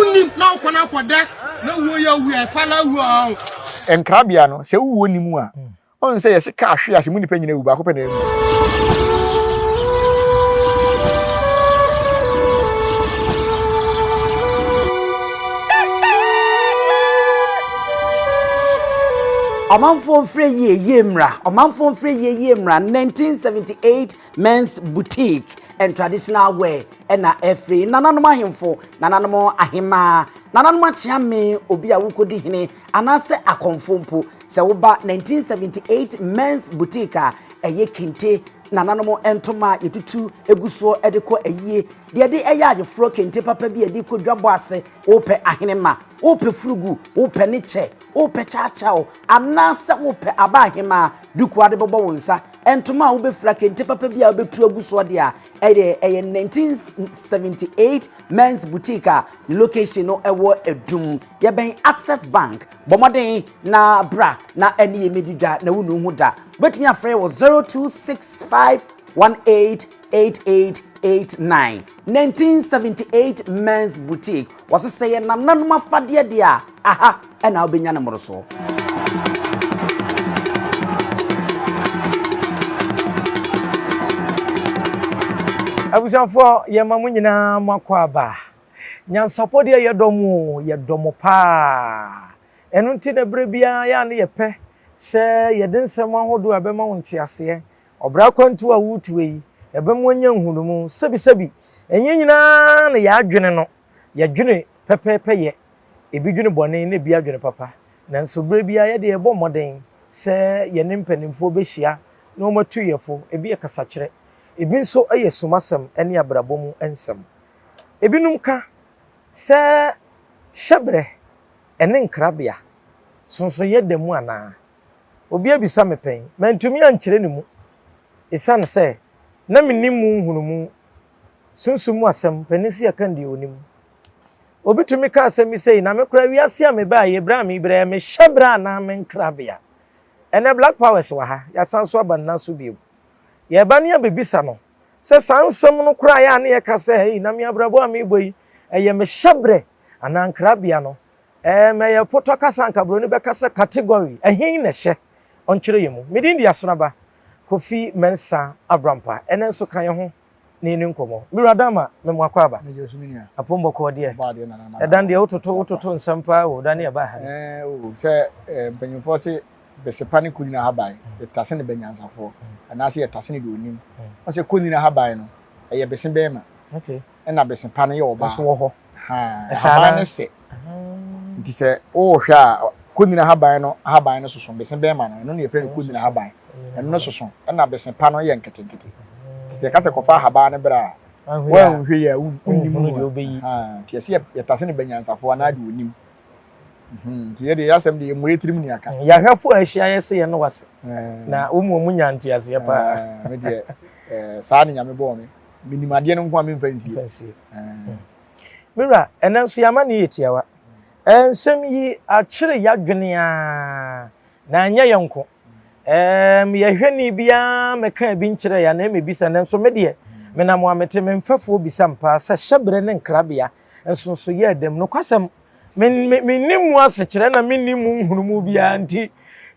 wonim na wokɔ no akɔda na wuo yɛ wu ɛfa la wu ɔn. Nkrabea no, sɛ wowɔ ni mu a, ɔn sɛ yɛse kaa hwe ase mu nipa nyina wu baako pɛ na awu. Ɔmanfoɔ mfrɛ yie yie mmra Ɔmanfoɔ mfrɛ yie yie mmra 1978 Men's Boutique and Traditional Wear ɛna ɛfiri nananom ahemfo, nananom ahemaa, nananom akyeame, obi a wokɔdi hene anaasɛ akɔmfo mpo. Sɛ woba 1978 Men's Boutique a ɛyɛ kente, nananom ntoma a yɛtutu gu soɔ de kɔ ayie, deɛ ɛde ɛyɛ ayeforɔ, kente papa bi a yɛde kɔ dwabɔ ase, wopɛ ahenema, wopɛ furugu, wopɛ ne kyɛ, wopɛ kyaakyaaw anaasɛ wopɛ aba ahemaa duku a wode bɛbɔ wo nsa, ntoma a wobɛfira, kente papa bi a wobɛtu agu soɔ deɛ a, ɛdeɛ ɛyɛ 1978 Men's Boutique a ne location no ɛwɔ Adum. Yɛbɛn Access Bank. Bɔ mmɔden na bra na ɛne yɛn mmɛdi dwa na wonu ho da. Wobɛtumi afrɛ wɔ 0265 188889. 1978 Men's Boutique. Wɔse sɛ yɛ nananom afadeɛ deɛ a, aha ɛna wobɛnya no mmorosoɔ. Abusuafoɔ yɛma mo nyinaa mo akɔ aba. Nyansapɔ deɛ yɛdɔ mo o, yɛdɔ mo paa. Ɛno nti na berɛ biara yɛ a ne yɛpɛ sɛ yɛde nsɛm ahodoɔ a ɛbɛma wo nteaseɛ Ɔbra akwantuo a woretuo yi, ɛbɛma woanya nhunumu. Sɛbisɛbi, ɛnyɛ nyinaa na yɛadwene no, yɛdwene pɛpɛɛpɛ yɛ. Ebi dwene bɔne na ebi adwene papa. Nanso berɛ biara yɛde yɛbɔ mmɔden sɛ yɛne mpanimfoɔ bɛhyia na wɔatu yɛn fo. Ebi yɛ kasakyerɛ, ebi nso yɛ sumasɛm ne abrabɔ mu nsɛm. Ebinom ka sɛ hyɛberɛ ne nkrabea, sonsonoeɛ da mu anaa? Obi abisa me pɛn, mantumi ankyerɛ ne mu esiane sɛ na minnim mu nhunumu, sunsum mu asɛm, panin se yɛka deɛ onim. Obi tumi ka asɛm bi sei, na me koraa wiase a mebaeɛ yi, berɛ a mebrɛ yɛ mehyɛ berɛ anaa me nkrabea. Ɛnnɛ Black Powers wɔ ha, yɛasan so aba nna so bio. Yɛreba ne abɛbisa no sɛ saa nsɛm no koraa yɛ a ne yɛka sɛ, ei, na me abrabɔ a merebɔ yi, ɛyɛ me hyɛberɛ anaa nkrabea no, Ɛɛm, ɛyɛ potɔ kasa anka broni bɛka sɛ category, ɛhe na ɛhyɛ? Ɔnkyerɛ yɛn mu. Me din de Asonaba Kofi Mensah Abrampah. Ɛnnɛ nso ka yɛn ho na yɛnni nkɔmmɔ. Me wura Dama, me mo akwaaba. Megye so me nua. Apom bɔkɔɔ deɛ. Ɔbɔ adeɛ nana ma. Ɛdan deɛ wototo wototo nsɛm paa o, da ne ɛbaa ha yi. Ɛɛ o, sɛ ɛɛ mpanyinfoɔ se besepa ne konyina ahaban, yɛtase ne bɛnyansafoɔ, anaasɛ yɛtase ne deɛ onim. Wɔn sɛ konyina ahaban no, ɛyɛ bese bɛɛma. Okay. Ɛna bese pa no yɛ ɔbaa. Nso wɔ hɔ. Ahaban no sɛ. Nti sɛ wohwɛ a konyina ahaban no ahaban no soso bese bɛrima no ɛno na yɛfrɛ no konyina ahaban ɛno no soso ɛna bese pa no yɛ nketenkete. Nti sɛ yɛka sɛ kɔfa ahaban no brɛ a woanhwɛ yie a wonnim no nti yɛsɛ yɛtase no banyansafoɔ anaa deɛ ɔnim. Nti yɛdeɛ yɛ asɛm deɛ yɛmmɔ yɛ tirim ne aka. Yɛahwɛfoɔ a ahyia yɛ se yɛne wase na wo mu ɔmu nya nteaseɛ paa. Me deɛ saa ne Nyame bɔɔ me. Menim adeɛ no nko a memfa nsie. Me wura, ɛnnɛ nso yɛn amanneɛ yɛ tiawa. Nsɛm yi akyere yɛn adwene ara, na ɛnyɛ yɛn nko. Yɛhwɛni biara mmɛkaa bi nkyerɛɛ yɛn anaa mmebisa, nanso me deɛ, menam a mete me mfɛfoɔ bisa mpaa sɛ hyɛberɛ ne nkrabea nsonsoyɛ ɛda mu. Nokwasɛm, menni mu asekyerɛ na menni mu nhunumu biara nti,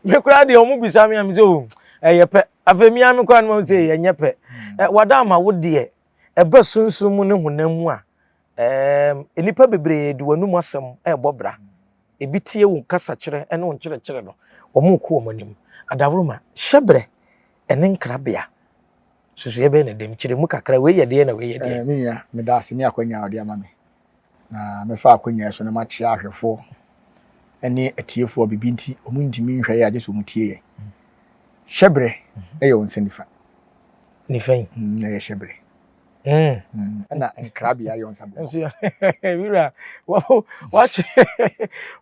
me koraa deɛ wɔn bisa me a, me sɛ o, ɛyɛ pɛ. Afei me ara me koraa no mahu sɛ ɛnyɛ pɛ. Wada ama wo deɛ, Ɛba sunsum mu ne honam mu a, ɛɛm, nnipa bebree de wɔn anum asɛm rebɔ bra. Ebi tie wo kasakyerɛ ne wo nkyerɛkyerɛ no, wɔrekɔ wɔn anim. Adaworoma, hyɛbrɛ ne nkrabea, nsusuiɛ bɛn na ɛda mu? Kyerɛ mu kakra, wei yɛ deɛn na wei yɛ deɛn? Eh, me nua, meda ase ne akwanya a wode ama me. Na mɛfa akwanya yi so na makyea ahwɛfoɔ ne atiefoɔ biribi nti wɔntumi nhwɛ yɛ a gye sɛ wɔtie yɛn. Hyɛbrɛ yɛ wo nsa nifa. Nifa yi. Mm, ɛyɛ hyɛbrɛ. Mm. Ɛna nkrabea yɛ wo nsa benkum. Nso wura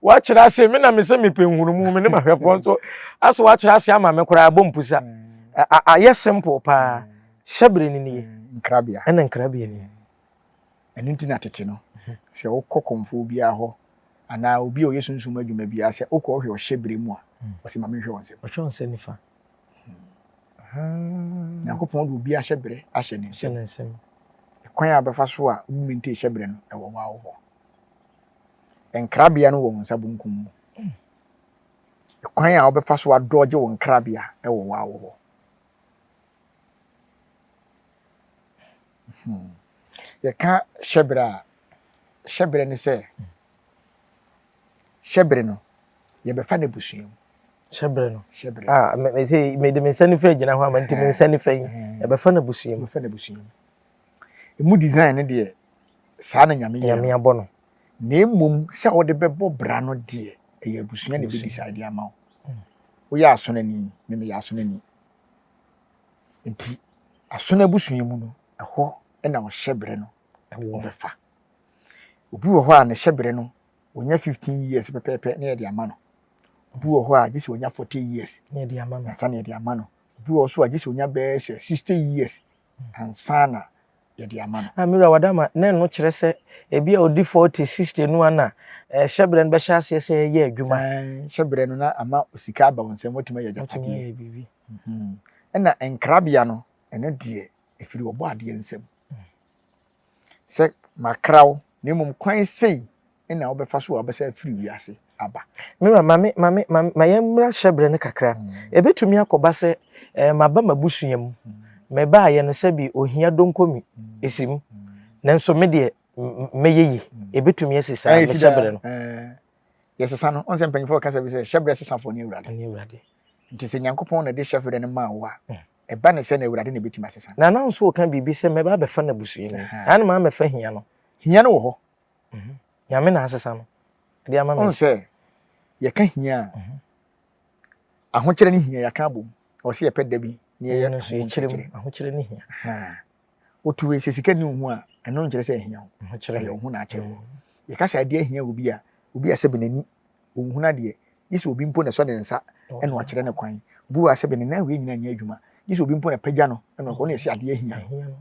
wakyerɛ ase me na me sɛ mepɛ nhunumu me ne mahwɛfoɔ nso asɛ wakyerɛ ase ama me koraa bɔ mpusa. Ayɛ simple paa. Hyɛbrɛ ni nie. Nkrabea. Ɛna nkrabea nie. Ɛno nti na tete no, sɛ wokɔ kɔmfoɔ biara hɔ anaa obi a ɔyɛ sunsum adwuma biara sɛ wokɔ hwɛ ɔhyɛbrɛ mu a, ɔse ma menhwɛ wo nsam. Ɔhwɛ wo nsa nifa. Nyankopɔn de obi ahyɛbrɛ ahyɛ ne nsam. Kwan a bɛfa so a wobɛmaintain hyɛbrɛ no, ɛwɔ wo ara wo hɔ. Nkrabea no wɔ wo nsa bonkum mu. Kwan a wobɛfa so adɔɔgye wo nkrabea wɔ w'awo hɔ. Hmm. Yɛka hyɛberɛ a, hyɛberɛ ne sɛ, hyɛberɛ no, yɛbɛfa no abusua mu. Hyɛberɛ no. Hyɛberɛ. Ah, me me sɛ mede me nsa nifa gyina hɔ ama nti me nsa nifa yi, yɛbɛfa no abusua mu. Yɛbɛfa no abusua mu. Emu design no deɛ, saa na Nyame yɛɛ no. Nyame abɔ no. Na mmom sɛ wode bɛbɔ bra no deɛ, ɛyɛ abusua na ɛbɛ decide ama wo. Woyɛ asonani, me meyɛ asonani. Nti asono abusua mu no, ɛhɔ na ɔhyɛbrɛ no wɔbɛfa. Obi wɔ hɔ a ne hyɛbrɛ no, ɔnya 15 years pɛpɛɛpɛ na yɛde ama no. Obi wɔ hɔ a gye sɛ ɔnya 40 years ansa na yɛde ama no. Obi wɔ hɔ so a gye sɛ ɔnya bɛyɛ sɛ 60 years ansa na yɛde ama no. Ah, me wura Wadama, na ɛno kyerɛ sɛ ebi a ɔdi 40, 60 no a na eh, hyɛbrɛ no bɛhyɛ aseɛ sɛ ɛyɛ adwuma. Eh, hyɛbrɛ no na ama sika aba wo nsam, watumi ayɛ agyapadeɛ. Mhm. Ɛna nkrabea no, ɛno deɛ ɛfiri ɔbɔ adeɛ nsam. Sɛ makra wo, na mmom kwan sei na wobɛfa so a wobɛsa afiri wiase aba. Me wura, ma me, ma me, ma ma yɛmmra hyɛbrɛ no kakra. Ɛbɛtumi akɔba sɛ eh, maba m'abusua mu. Mebaeɛ no sɛbi ohia donkomi ɛsi mu. Nanso me deɛ mɛyɛ yi. Ɛbɛtumi asi saa, me hyɛbrɛ no. Yɛsesa no, ɔn sɛ mpanyinfoɔ kasa bi sɛ hyɛbrɛ sesafoɔ ne Awurade. Ne Awurade. Nti sɛ Nyankopɔn na ɛde hyɛbrɛ no maa wo a, ɛba ne sɛ na Awurade na ɛbɛtumi asesa no. Na na nso ɔka biribi sɛ mɛba abɛfa no abusua no mu. Saa na maa mɛfa hia no. Hia no wɔ hɔ. Mhm. Nyame na asesa no de ama me. Ɔn sɛ yɛka hia a, mhm. ahokyerɛ ne hia yɛaka abom. Ɔwɔ sɛ yɛpɛ da bi na yɛyɛ ho nkyerɛkyerɛ. Ahokyerɛ ne hia. Wotu wei sɛ sika ni wo ho a, ɛno nkyerɛ sɛ ahia wo. Ɛyɛ wo ho na akyerɛ wo. Mm. Yɛka sɛ adeɛ ahia obi a, obi a sɛbi n'ani, ɔnhunu adeɛ, gye sɛ obi mpo na ɛsɔ ne nsa ɛna ɔkyerɛ ne kwan. Obi wɔ a sɛbi ne nan wei nyina nyɛ adwuma, gye sɛ obi mpo na pagya no ɛna ɔkɔ na yɛsɛ adeɛ ahia no.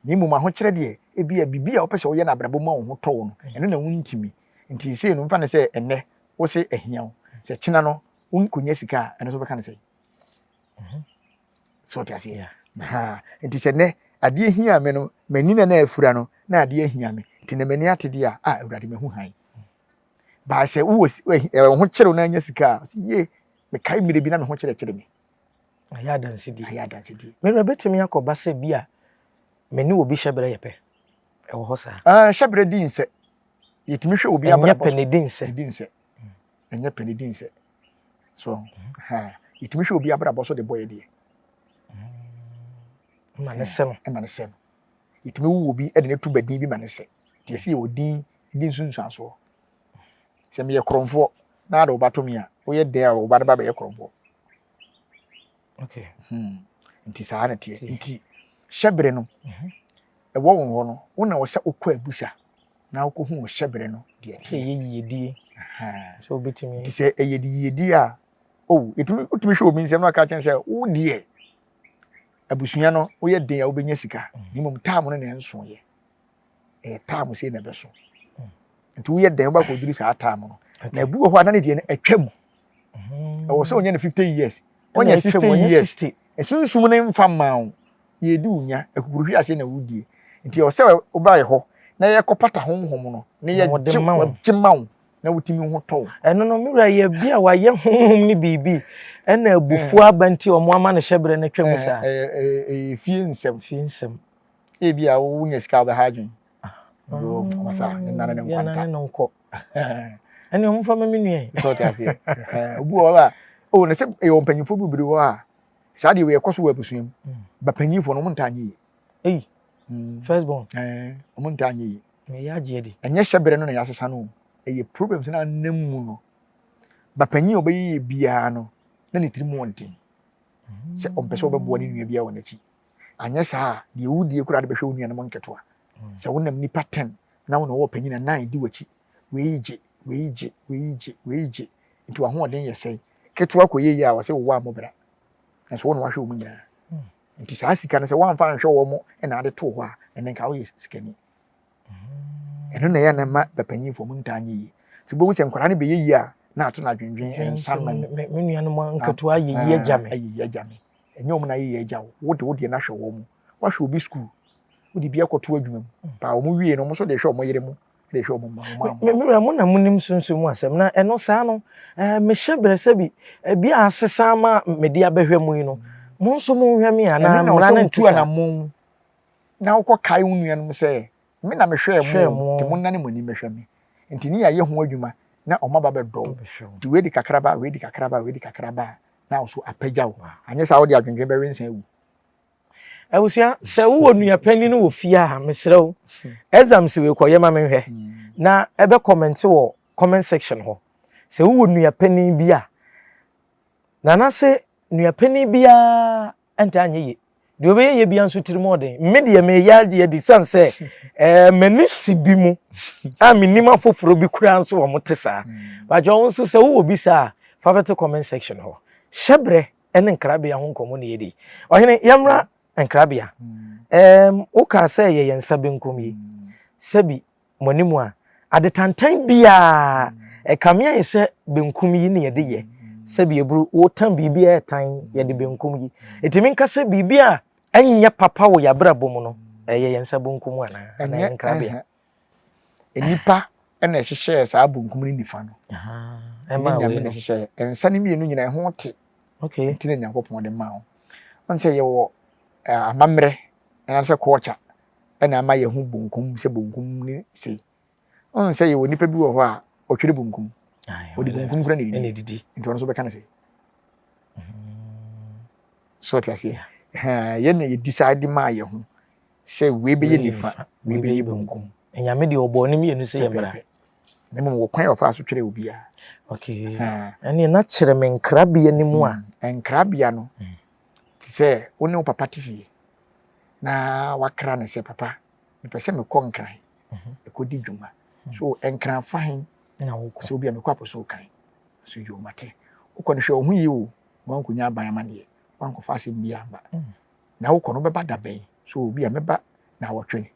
Na mmom ahokyerɛ deɛ, ebi a biribi a wopɛ sɛ woyɛ no abrabɔ mu a wo ho tɔ wo no, ɛno na wontumi. Nti sei no, mfa no sɛ ɛnnɛ wo se ahia wo, sɛ kyena no wonkɔnya sika a, ɛno nso wobɛka no sɛn? So ɔte aseɛ? Nti sɛ nnɛ adeɛ hia me no, m'ani na na afura no, na adeɛ ahia me. Nti na m'ani ate deɛ a, a Awurade mahu hann. Baa sɛ wowɔ wo ho kyerew na anya sika a, sɛ ye, mekae mmerɛ bi na me ho kyerɛkyerɛ me. Ayɛ adansedie. Ayɛ adansedie. Me werɛ bɛtumi akɔba sɛ bi a me ne obi hyɛberɛ yɛ pɛ. Ɛwɔ hɔ saa. Ah, hyɛberɛ di nsɛ. Yɛtumi hwɛ obi abrabɔ so. Ɛnyɛ pɛ na ɛdi nsɛ. Ɛdi nsɛ. Ɛnyɛ pɛ na ɛdi nsɛ. So, ha, yɛtumi hwɛ obi abrabɔ so de bɔ yɛ deɛ. Ma ne sɛ no. Ɛma ne sɛ no. Yɛtumi wo obi de ne to badin bi ma ne sɛ. Nti yɛsɛ yɛwɔ din di nsunsuansoɔ. Sɛ meyɛ korɔmfoɔ na ade wo ba to me a, woyɛ dɛn a wo ba no ba bɛyɛ korɔmfoɔ. Okay. Hmm. Nti saa na teɛ. Nti hyɛbere no mhm. ɛwɔ wɔn hɔ no, wo na wɔsɛ wokɔ abusa na wokɔhu wɔ hyɛbere no deɛ teɛ. Sɛ ɛyɛ yiyedie. Sɛ wobɛtumi. Nti sɛ ɛyɛ de yiyedie a, oh, ɛtumi wotumi hwɛ obi nsɛm na ɔka kyɛn sɛ wo deɛ abusua no woyɛ den a wobɛnya sika. Mm. Na mmom taam no na ɛnso yɛ. Ɛyɛ taam sei na ɛbɛso. Mm. Nti woyɛ dɛn wobɛkɔduru saa taam no. Na ebi wɔ hɔ a na ne deɛ no atwam. Mm-hmm. Ɛwɔ sɛ ɔnya no 50 years. Ɔnya 60 years. Ɛsunsum no mfa mmaa wo. Yɛdi wo nya. Akukuruhwe ase na wodie. Nti ɛwɔ sɛ wobaeɛ hɔ na yɛkɔpata honhom no na yɛgye ma wo na wotumi ho tɔ wo. Ɛno no, me wura yɛ bi a wayɛ honhom no biribi ɛna abufuo eh. aba nti ɔmo ama no hyɛbrɛ no atwa mu saa. Ɛyɛ fie nsɛm. Fie nsɛm. Ebi a wonya sika wobɛha adwene. Masa yɛnane ne nkwanta. Yɛnane no nkɔ. Ɛne ɔmo fa ma me nua yi. Sɛ ɔte aseɛ. Obi wɔ hɔ a, oh, na sɛ ɛyɛ mpanyinfoɔ bebree wɔ hɔ a, saa deɛ wei ɛkɔ so wɔ abusua mu. Mm. Ba panyinfoɔ no, ɔmo ntaa nyɛ yie. Ei, mm. first born. Ɛɛ, ɔmo ntaa nyɛ yie. Meyɛ agye adi. Ɛnyɛ hyɛbrɛ no na yɛasesa no o. Ɛyɛ problems na anam mu no. Ba panyin a ɔbɛyɛ yie biara no, na ne tirim ɔden. Sɛ ɔmpɛ sɛ ɔbɛboa ne nua biara wɔ n'akyi. Anyɛ saa a, deɛ wodie koraa de bɛhwɛ wo nuanom nketewa. Sɛ wonam nnipa ten na wo na wɔwɔ panyin a nine di w'akyi, wei gye, wei gye, wei gye, wei gye, nti w'ahoɔden yɛ sɛn? Ketewa kɔyɛ yie a, wɔse wowɔ a mmɔ bra. Nanso wo na wahwɛ wɔn nyinaa. Nti saa sika no sɛ woamfa anhwɛ wɔn na ade too hɔ a, ɛnɛ nka woyɛ sikani. Ɛno na ɛyɛ na ɛma bapanyinfoɔ mu ntaa nyɛ yie. Sɛ wobɛhu sɛ nkwadaa no bɛyɛ yie a, na ato no adwendwen nsa nom. Me nuanom nketewa ayɛ yie agya me. Ayɛ yie agya me. Ɛnyɛ wɔn na ayɛ yie agya wo. Wode wo deɛ no ahwɛ wɔn. Woahwɛ obi sukuu. Wode bi akɔto adwuma mu. Paa wɔn wie no, wɔn nso de hwɛ wɔn yere mu. de hwɛ wɔn mma wɔn amoa. Me wura mo na monim sunsum mu asɛm na ɛno saa no ɛɛ mehyɛ berɛ sɛ bi ebi a asesa ama mede abɛhwɛ mu yi no mo nso monhwɛ me anaa mmara no nte saa. Anammɔn na wokɔ kae wo nuanom sɛ me na mehwɛɛ mo nti monnane mo ani mmɛhwɛ me nti ne yɛayɛ ho adwuma na wɔn aba bɛdɔ wo nti wei de kakra ba wei de kakra ba wei de kakra ba a na wo so apagya wo anyɛ saa wode adwendwen bɛwe nsa awu. Abusua, sɛ wowɔ nua panyin wɔ fie a, mesrɛ wo, exams wei kɔyɛ ma menhwɛ na ɛbɛ comment wɔ comment section hɔ. Sɛ wowɔ nua panyin bi a, Nana se nua panyin biara ntaa nyɛ yie. Deɛ ɔbɛyɛ yie biara nso tirim ɔden. Me deɛ meyɛ agye adi sane sɛ ɛɛ m'ani si bi mu a menim afoforɔ bi koraa nso wɔn te saa. Bàtɛ wɔn nso sɛ wowɔ bi saa a, fa bɛto comment section hɔ. Hyɛbrɛ ne nkrabea ho nkɔmmɔ na yɛdi. Ɔhene, yɛmmra nkrabea. Ɛɛm, wokaa sɛ yɛ yɛn nsa benkum yi. Sɛbi, mo anim a, ade tantan biara, ɛkame ayɛ sɛ benkum yi na yɛde yɛ. Sɛbi eburu, wotan biribi a ɛtan, yɛde benkum yi. Ɛtumi nka sɛ biribi a ɛnyɛ papa wɔ yɛabrabɔ mu no, ɛyɛ yɛn nsa benkum anaa? Anaa yɛn nkrabea? Nnipa na ɛhyehyɛɛ saa bonkum ne nifa no. Ɛma Nyame na ɛhyehyɛɛ. Nsa no mmienu nyinaa ɛho te. Okay. Nti na Nyankopɔn de maa wo. Wɔn sɛ yɛwɔ amammerɛ anaasɛ culture ɛna ama yɛho bonkum sɛ bonkum ne sei. Wɔn sɛ yɛwɔ nipa bi wɔ hɔ a ɔtwere bonkum. Ɔde bonkum kura na edidi. Nti ɔno nso bɛka ne sɛ. So ɔte aseɛ. Yɛn na yɛ decide maa yɛ ho. sɛ wei bɛyɛ nifa, wei bɛyɛ benkum. Nyame deɛ ɔbɔɔ ne mmienu sɛ yɛ mmara. Na mmom wɔ kwan a ɔfaa so twerɛ obiara. Okay. Ɛne na kyerɛ me nkrabea no mu a. Hmm. Nkrabea no hmm. te sɛ wo ne wo papa te fie na wakra no sɛ papa mepɛ sɛ mekɔ nkran mhm. ɛkɔdi dwuma. Hmm. So nkran fa he sɛ obi a mekɔ apɔso kan so yɛ mate wokɔ no hwɛ wo ho yie o wankɔnya aban amaneɛ wankɔfa asɛm biara mba. Na wokɔ no wobɛba da bɛn? So obi a mɛba naawɔtwe ni.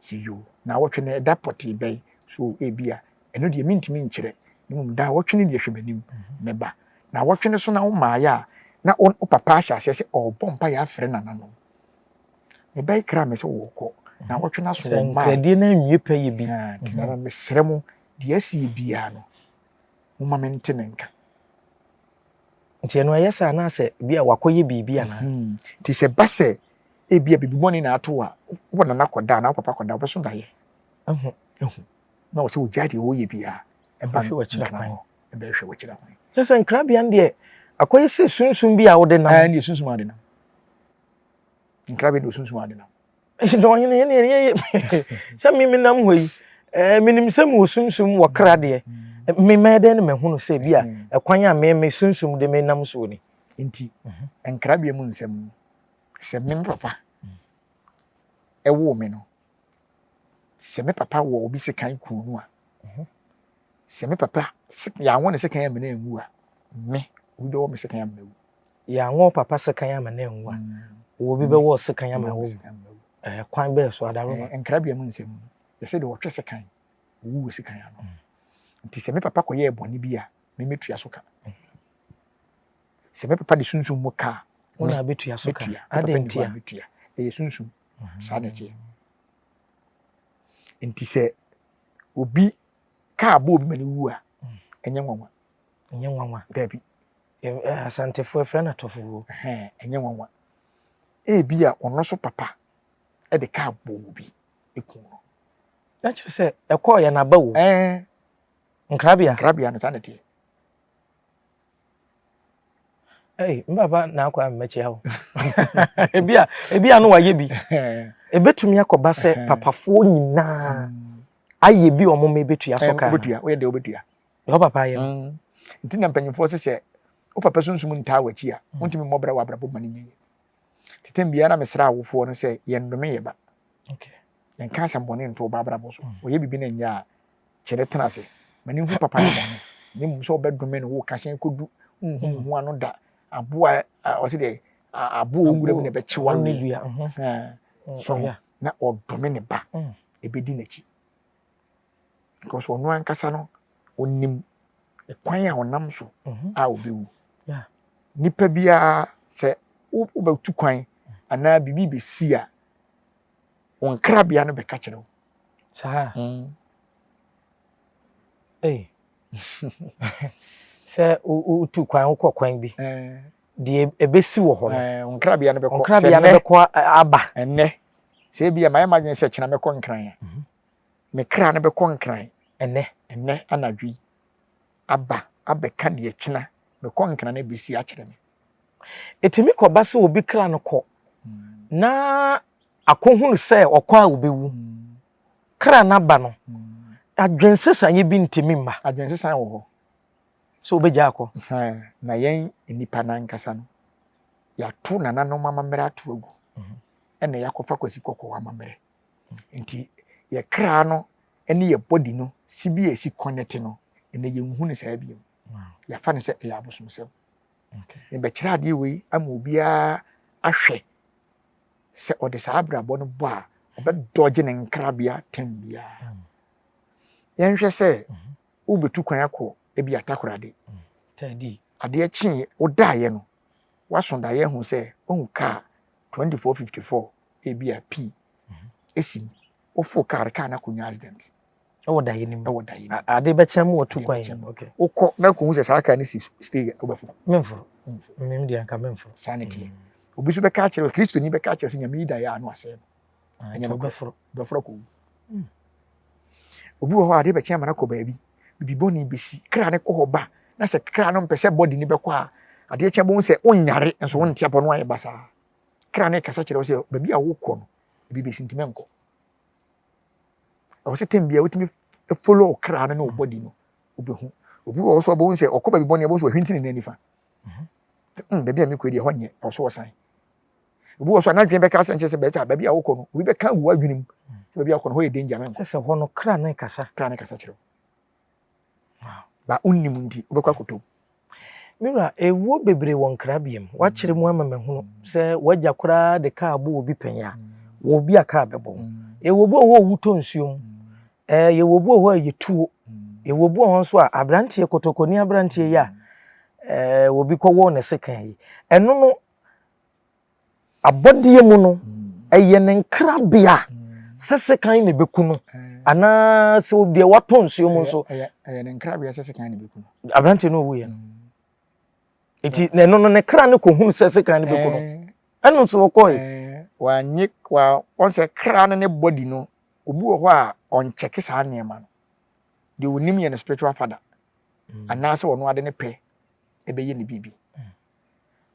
So yoo, naawɔtwe no ɛda pɔtee bɛn? So ebia, ɛno deɛ mentumi nkyerɛ, na mmom daawɔtwe no deɛ hwɛ m'anim, mɛba. Naawɔtwe no so na womaeɛ a, na wo papa ahyɛ aseɛ sɛ ɔrebɔ mpaeɛ afrɛ nananom. Me ba yi kra me sɛ wɔrekɔ, naawɔtwe no aso Sɛ wɔmmaeɛ. nkradie no anwie pɛ yɛ bi. Nti nana mesrɛ mo, deɛ asi yɛ biara no, momma mente ne nka. Nti ɛno ɛyɛ sɛ anaasɛ bi a wakɔyɛ biribi anaa? Hmm. Nti sɛ ba sɛ ebi a biribi bɔne na ato a, wo nana kɔda anaa wo papa kɔda, wobɛso daeɛ. Ehu. Ehu. Na wɔ sɛ wogyae deɛ wɔyɛ biara, ɛba Ɛbɛhwɛ w'akyiri nkra kwan. hɔ, ɛbɛhwɛ w'akyiri kwan. Kyerɛ sɛ nkrabea no deɛ akɔyɛ sɛ sunsum bi a wode nam. Ɛɛ, ne sunsum a wode nam. Nkrabea deɛ osunsum a wode nam. Na ɔhene yɛn yɛn yɛ sɛ me menam hɔ yi ɛɛ menim sɛ mewɔ sunsum wɔ kra deɛ me mɛyɛ dɛn na mahunu sɛ bi a ɛkwan a me me sunsum de me nam soɔ ni. Nti nkrabea mu nsɛm no sɛ me me papa ɛwoo me no sɛ me papa wɔ obi sekan kuu no a sɛ me papa yɛanwɔ ne sekan amena anwu a me obi bɛwɔ me sekan amena wu. Yɛanwɔ papa sekan ama no anwu a, obi bɛwɔ sekan ama wawu. Ɛɛ kwan bɛɛ so adaroma. Nkrabea mu nsɛm no, yɛsɛ deɛ ɔtwe sekan, owu wɔ sekan ano. Nti sɛ me papa kɔyɛɛ bɔne bi a, me mɛtua so ka. Sɛ me papa de sunsum mu ka a, wo na abɛtua so ka. Adɛn ntia? Mɛtua. Ɛyɛ sunsum. Saa na ɛteɛ. Nti sɛ obi kaa bɔ obi ma no wu a, ɛnyɛ nwanwa. Ɛnyɛ nwanwa. Dabi. Asantefoɔ frɛ no atɔfowuo. Ɛnyɛ nwanwa. Ebia ɔno nso papa de kaa bɔɔ obi kum no. Na kyerɛ sɛ ɛkɔɔ yɛ n'aba o. Ɛɛ. Nkrabea. Nkrabea no saa na ɛteɛ. Ɛy, me papa na akɔ a mmɛkyia wo. Ebi a ebi a no wayɛ bi. Ebetumi akɔba sɛ papafoɔ nyinaa ayɛ bi wɔn ma ebetua so kaa. Obetua, woyɛ deɛ obetua. Deɛ wo papa ayɛ no. Mm. Nti na mpanyinfoɔ sɛ sɛ wo papa sunsum ntaa w'akyi a, mm. wontumi mmɔ bra wɔ abrabɔ ma no nyɛ yie. Tete biara na mesrɛ awofoɔ no sɛ yɛnnome yɛ ba. Okay. Yɛnka asɛm bɔne nto wo ba abrabɔ so. Mm. Ɔyɛ biribi na nyɛ a, kyerɛ tena ase. Ma ne hu papa ne bɔne. Na mmom sɛ wobɛdome no, woka hyɛn kɔdu nhu mm. ho ano da. Aboa ɔse deɛ aboa owura mu na ɛbɛkye wawe. Mhm. So na ɔdome ne ba. Ɛbɛdi n'akyi. Because ɔno ankasa no, ɔnim kwan a ɔnam so mhm. a ɔbɛwu. Nipa biara sɛ wobɛtu kwan anaa biribi bɛsi a, wo nkrabea no bɛka kyerɛ wo. Saa. Ei. Sɛ wotu kwan wokɔ kwan bi. Deɛ ɛbɛsi wɔ hɔ no. Nkrabea no bɛkɔ. Nkrabea no bɛkɔ aba. Ɛnnɛ sɛ ebi a mayɛ m'adwene sɛ kyena mɛkɔ Nkran a, mhm. me kra no bɛkɔ Nkran. Ɛnnɛ. Ɛnnɛ anadwo yi aba abɛka deɛ kyena mekɔ Nkran no ɛbɛsi akyerɛ me. Ɛtumi kɔba sɛ obi kra no kɔ hmm. na akɔhunu sɛ ɔkɔ a ɔbɛwu. Hmm. Kra no aba no, adwensesaeɛ bi ntumi mma. Adwensesaeɛ wɔ hɔ. Sɛ wobɛgya akɔ. Na yɛn nnipa no ankasa no, yɛato nananom amammerɛ ato agu. Mhm. Ɛna yɛakɔfa Kwasi Kɔkɔɔ amammerɛ. Nti yɛ kra no ne yɛ body no si bi a ɛsi connect no, ɛnɛ yɛnhu no saa bio. Yɛafa no sɛ ɛyɛ abosomsɛm. Mebɛkyerɛ adeɛ wei ama obiara ahwɛ sɛ ɔde saa abrabɔ no bɔ a, ɔbɛdɔgye ne nkrabea tɛm biara. Mm. Yɛnhwɛ sɛ mm-hmm. wobɛtu kwan akɔ ebi Atakoradi. Mm. Adeɛ kyee wodaeɛ no, woaso daeɛ hu sɛ wohu kaa 2454 ebi a pii mm-hmm. esi mu. Wofo kaa kaa no akɔnya accident. Ɛwɔ daeɛ no mu. Ɛwɔ daeɛ no mu. Ade bɛkyɛ mu wɔtu kwan yi. Okay. Wokɔ na kɔhu sɛ saa kaa no si stage a wobɛforo. Memforo. Mem deɛ nka memforo. Saa ne teɛ. Mm. Obi nso bɛka akyerɛ Kristoni bɛka akyerɛ sɛ Nyame yi daeɛ a na wasɛe no. Ah, Ɛnyɛ wobɛforo. Wobɛforo akɔwu. Mm. Obi wɔ hɔ a ade bɛkyɛ ama no akɔ baabi. Bibi bɔne bɛsi. Kra no kɔ hɔ ba na sɛ kra no mpɛ sɛ bɔde no bɛkɔ a adeɛ kyɛ bɛhu sɛ wonyare nso wonte apɔ no ayɛ basaa. Kra no kasa kyerɛ wo sɛ baabi a wokɔ no ebi bɛsi nti mɛnkɔ. Ɛwɔ sɛ tɛm biara wotumi follow wo kra no ne wo body no wobɛhu. Obi wɔ hɔ so ɔbɛhu sɛ ɔkɔ baabi bɔne a ɔbɛhu sɛ wahwinti ne nan nifa. Mhm. Mm, baabi a mekɔ yi deɛ ɛhɔ nyɛ, ɛwɔ so ɔsan. Obi wɔ so a n'adwene bɛka asɛm kyerɛ sɛ bɛta baabi a wokɔ no, obi bɛka agu w'adwene mu sɛ baabi a wokɔ no hɔ yɛ danger mɛnkɔ. Sɛ sɛ hɔ no kra no kasa. Kra no kasa kyerɛ wo. Ba wonnim nti wobɛkɔ akɔtɔ mu. Me wura, ewuo bebree wɔ nkrabea mu. Woakyerɛ mu ama mahunu sɛ w'agya koraa de kaa bɔ obi pɛn a, wɔ obi a kaa bɛbɔ wo. Yɛwɔ obi wɔ hɔ a owu tɔ nsuo mu. Ɛɛ yɛwɔ obi wɔ hɔ a ɛyɛ tuo. Yɛwɔ obi wɔ hɔ nso a aberanteɛ kotokoni aberanteɛ yi a ɛɛ obi kɔwɔɔ ne sekan yi. Ɛno no Abɔdeɛ mu no, ɛyɛ ne nkrabea sɛ sekan na ɛbɛku no anaa sɛ deɛ watɔ nsuo mu nso. Ɛyɛ ne nkrabea sɛ sekan na ɛbɛku no. Aberanteɛ no ɔwuiɛ no. Nti na ɛno no ne kra no kɔhunu sɛ sekan no bɛku no. Ɛno nso ɔkɔe. Wanye wa wɔn sɛ kra no ne body no obi wɔ hɔ a ɔnkyɛke saa nneɛma no. Deɛ onim yɛ no spiritual father anaasɛ ɔno ade ne pɛ ɛbɛyɛ ne biribi.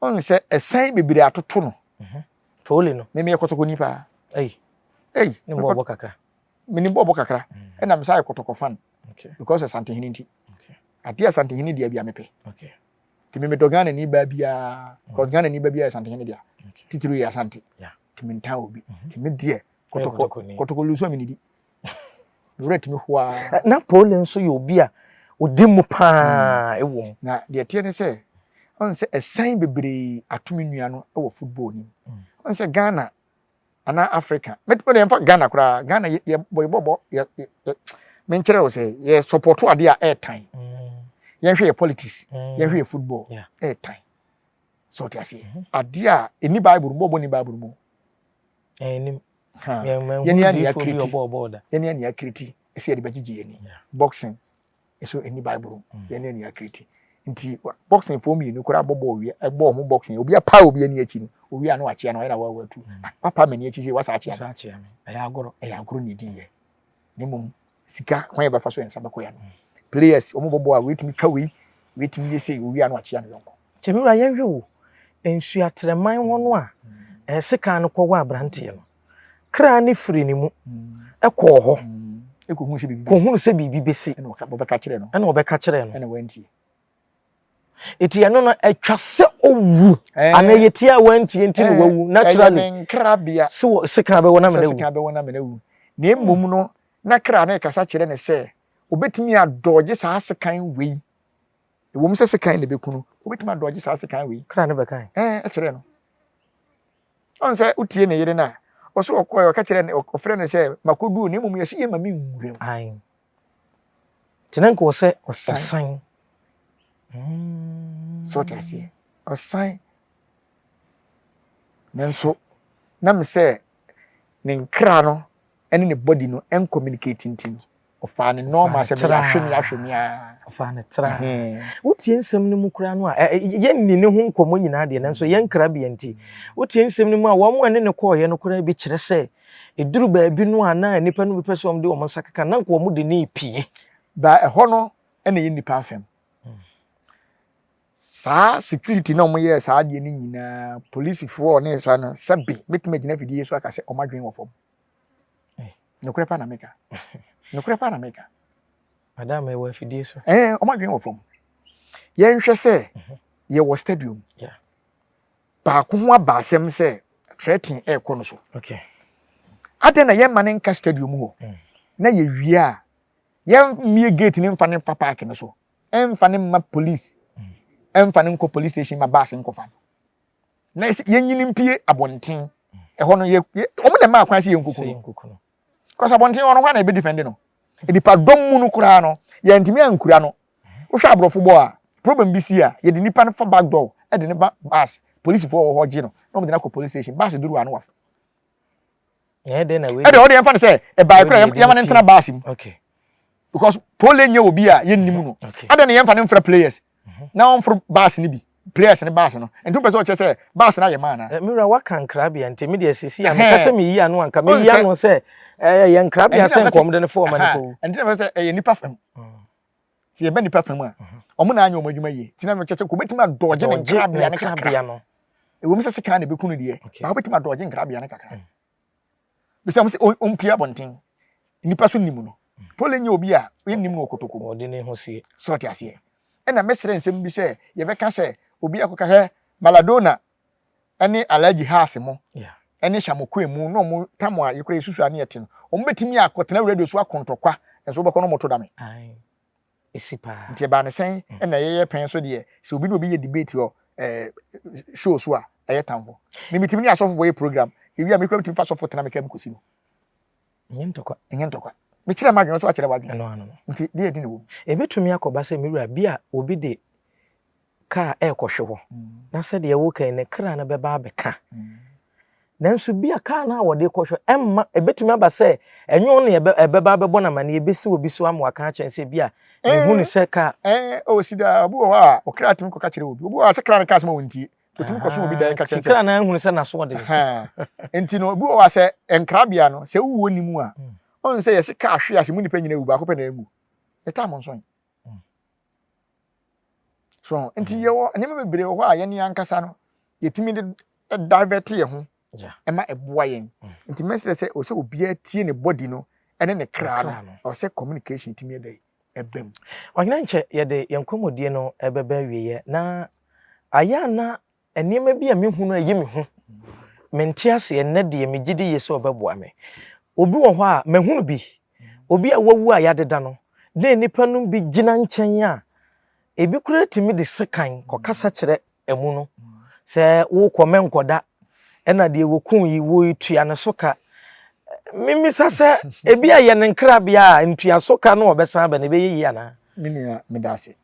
Ɔn sɛ ɛsɛn bebree atoto no. Mhm. Pole no. Mimi yɛ kɔtɔkɔni paa. Ei. Ei. Ne bɔɔbɔ kakra. Mini bɔɔbɔ kakra. Mm. Ɛna mesa yɛ kɔtɔkɔ fan. Okay. Because Asantehene nti. Okay. Adeɛ Asantehene deɛ bia mepɛ. Okay. Nti me medɔ Ghana ni baa biara. Mm. Because Ghana ni baa biara yɛ Asantehene deɛ. Okay. Titiri yɛ Asante. Yeah. Nti mentaa obi. Mm -hmm. Nti me deɛ kɔtɔkɔ kɔtɔkɔ lusu a menidi. Me werɛ tumi ho ara. Na Paul nso yɛ obi a ɔdi mu paa mm. wɔ mu. Na deɛ ɛteɛ ne sɛ, ɔn sɛ ɛsan bebree ato me nua no wɔ football nim. Mm. Ɔn sɛ Ghana anaa Africa, mɛtumi deɛ mfa Ghana koraa, Ghana yɛ yɛ bɔ yɛbɔ yɛ yɛ menkyerɛ wo sɛ yɛ support adeɛ a ɛɛtan. Mm. Yɛnhwɛ yɛ politics, yɛnhwɛ yɛ football, ɛɛtan. So ɔte aseɛ. Mm-hmm. Adeɛ a ɛni Bible mu, bɔɔbɔ ni Bible mu. Ɛnim. Yɛne a nea kiriti yɛne a nea kiriti ɛsɛ yɛde bɛgyegye yɛn ani boxing nso ɛni bible mu mm. yɛne a nea kiriti nti boxing foɔ mmienu koraa bɔ bɔɔl wie ɛbɔ ɔmo boxing obi apa obi ani akyi no owie ano akyea no ɔyɛ na wawa tu mm. ah, wapa m'ani akyi sɛ wasa akyea no ɛyɛ agorɔ ɛyɛ agorɔ na edi yɛ na mmom sika kwan yɛ bɛfa so yɛn nsa bɛkɔ ya no players wɔn bɔ bɔɔl a wei tumi twa wei wei tumi yɛ sei owie ano akyea no yɔnko. Kyɛmira yɛnhwɛ wo Nsuatrɛman hɔ no a sekan no kɔwɔ aberanteɛ no, kra no firi ne mu kɔɔ hɔ kɔhunu sɛ biribi bɛsi. Ɛna ɔbɛka kyerɛɛ no. Ɛna ɔbɛka kyerɛɛ no. Ɛna wantie. Eti ɛno no atwa sɛ owu anaa yɛ tie a wantie nti na wawu naturally. Ɛyɛ ne nkrabea. Sɛ sekan bɛwɔ na mena wu. Sekan bɛwɔ na mena wu. Na mmom no na kra no rekasa kyerɛ no sɛ obetumi adɔgye saa sekan wei. Ɛwom sɛ sekan na ɛbɛku no, wobɛtumi adɔgye saa sekan wei. Kra no bɛkae. Ɛɛ, ɛkyerɛ no. Ɔn sɛ wotie ne yere no a, ɔso ɔkɔɛ, ɔka kyerɛ no, ɔfrɛ no sɛ makɔduru, na mmom yɛse yɛma me nwura mu. Ae. Nti na nka wɔ sɛ ɔsan. So ɔte aseɛ? Ɔsan. Nanso, na me sɛ ne nkra no ne ne body no ɛncommunicate nti no. Ɔfaa ne normal sɛ meyɛ ahwɛ mi ahwɛ mi aa. Ɔfaa ne tra. Wotie nsɛm no mu koraa no a, yɛnni ne ho nkɔmmɔ nyinaa deɛ, nanso yɛn nkrabea nti. Wotie nsɛm no mu a, wɔn a ɛne no kɔɔeɛ no koraa bi kyerɛ sɛ, ɛduru baabi no a na nnipa no bi pɛ sɛ wɔde wɔn nsa keka na nka wɔn de no repie. Ba ɛhɔ no na ɛyɛ nnipa afam. Saa security na wɔyɛɛ saa adeɛ no nyinaa, polisifoɔ ne saa no, sɛbe mɛtumi agyina afidie so aka sɛ wɔn adwene wɔ fam. Nokorɛ paa na meka. Nokorɛ paa na meka. Madam ɛwɔ afidie so. Ɛɛ wɔn adwene wɔ fam. Yɛnhwɛ sɛ mhm. yɛwɔ stadium. Yeah. Baako ho aba asɛm sɛ threaten ɛrekɔ no so. Okay. Adɛn na yɛmma no nka stadium hɔ mm. na yɛwie a yɛmmie gate ne mfa ne mfa park no so ɛmfa ne mma police ɛmfa ne nkɔ police station ma bus nkɔfa no na yɛnyini mpie abɔnten ɛhɔ no yɛ wɔn na ɛma akwan sɛ yɛnkuku no kɔsɛ abɔnten hɔ no hɔ na ɛbɛ defend no nipa dɔm mu no koraa no yɛntumi ankura no wohwɛ aborɔfo bɔ a problem bi si a yɛde nipa no fa back door ɛde ne ba bus polisifoɔ wɔ hɔ gye no na wɔn de no akɔ police station bus duru ano wafo ɛde ɔde yɛmfa no sɛ ɛbae kora yɛma no ntena bus mu because pole nyɛ obi a yɛnnim no adɛn na yɛmfa no mfra players mhm. na ɔmforo bus no bi players ne bus no nti wopɛ sɛ ɔkyerɛ sɛ bus no ayɛ ma anaa eh, mewura waka nkrabea nti medeɛ sisi a mepɛ sɛ meyi ano anka meyi ano sɛ eh, ɛyɛ nkrabea sɛ nkɔm de no fo ɔma no kɔwu ɛnti na mepɛ sɛ ɛyɛ nipa fam mm. sɛ yɛbɛ nipa fam a mhm. ɔmo na anyɛ ɔmo adwuma yie nti na mekyɛ sɛ kɔbɛtumi adɔgye ne nkrabea no kakra ɛwɔ mu sɛ sekan na ɛbɛku no deɛ baa wobɛtumi adɔgye nkrabea no kakra mm. Bisa wɔn sɛ ɔmpue abɔnten. Nnipa so nim no. Paul nyɛ obi a yɛnnim no wɔ kotoku mu. Ɔde ne ho sie. So ɔte aseɛ? Ɛna mɛsrɛ nsɛm bi sɛ yɛbɛka sɛ obi akɔka hwɛ Maladona ne Alhaji Haas mo ne Shamokoe mu na wɔn tam a yɛkura yɛsusu a ne yɛte no wɔn bɛtumi akɔtena radio so ako ntɔkwa nso wobɛkɔ no wɔto dame. Ɛsi paa. Nti ɛbaa ne sɛn ɛna yɛyɛ pɛn so deɛ sɛ obi ne obi yɛ debate wɔ ɛɛ show so a ɛyɛ tamfo. Me metumi ne asɔfofoɔ yɛ program ewie a me kura metumi fa sɔfo tena me kaa mu kɔsi no. Ɛnyɛ ntɔkwa. Ɛnyɛ ntɔkwa. Mekyerɛ m'adwene nso akyerɛ w'adwene. Ɛno ano no. Nti deɛ ɛdi ne wɔ mu. Ɛbɛtumi akɔba sɛ me wura bi a obi de kaa ɛrekɔhwe hɔ na sɛdeɛ woka yi ne kra no bɛba abɛka. Nanso bi a kaa no a wɔde rekɔhwɛ ɛmma ɛbɛtumi aba sɛ ɛnyɛ ɔno na ɛbɛba abɛbɔ no amaneɛ ɛbɛsi obi so ama waka akyerɛ no sɛ bi a mehu no sɛ kaa. Ɛɛ ɔsi daa obi wɔ hɔ a ɔkra tumi kɔka kyerɛ obi obi wɔ hɔ a sɛ kra no kaa sɛ ma wɔntie ɔtumi kɔso obi dan ka kyerɛ sɛ kra no ahunu sɛ n'aso ɔden. Nti no obi wɔ hɔ a sɛ nkrabea no sɛ wowɔ ni mu a ɔn sɛ yɛse kaa hwe ase mu nipa nyina wu baako pɛ na anwu ne tam nso so nti yɛwɔ nneɛma bebree wɔ hɔ a yɛne ankasa no yɛtumi de divert yɛn ho ɛma ɛboa yɛn mm. nti mɛsrɛ sɛ ɔsɛ obiara tie ne body no ɛne ne kra no ɔsɛ communication tumi ɛdɛ ɛbɛm. Ɔhene nkyɛ yɛde yɛn nkɔmmɔdie no ɛbɛba awieɛ na ayɛ a na nneɛma bi a mehu no ɛyi me ho mente aseɛ nnɛ deɛ megye di yie sɛ ɔbɛboa me obi wɔ hɔ a mahunu bi obi a wawu a yɛadeda no na nnipa no bi gyina nkyɛn a ebi koraa tumi de sekan kɔkasa kyerɛ amu no sɛ wokɔ mɛnkɔda ɛna deɛ wɔkum yi wɔtua ne so ka memisa sɛ ebi a yɛ ne nkrabea a ntua so ka no ɔbɛsan aba no ɛbɛyɛ yie anaa me nua meda ase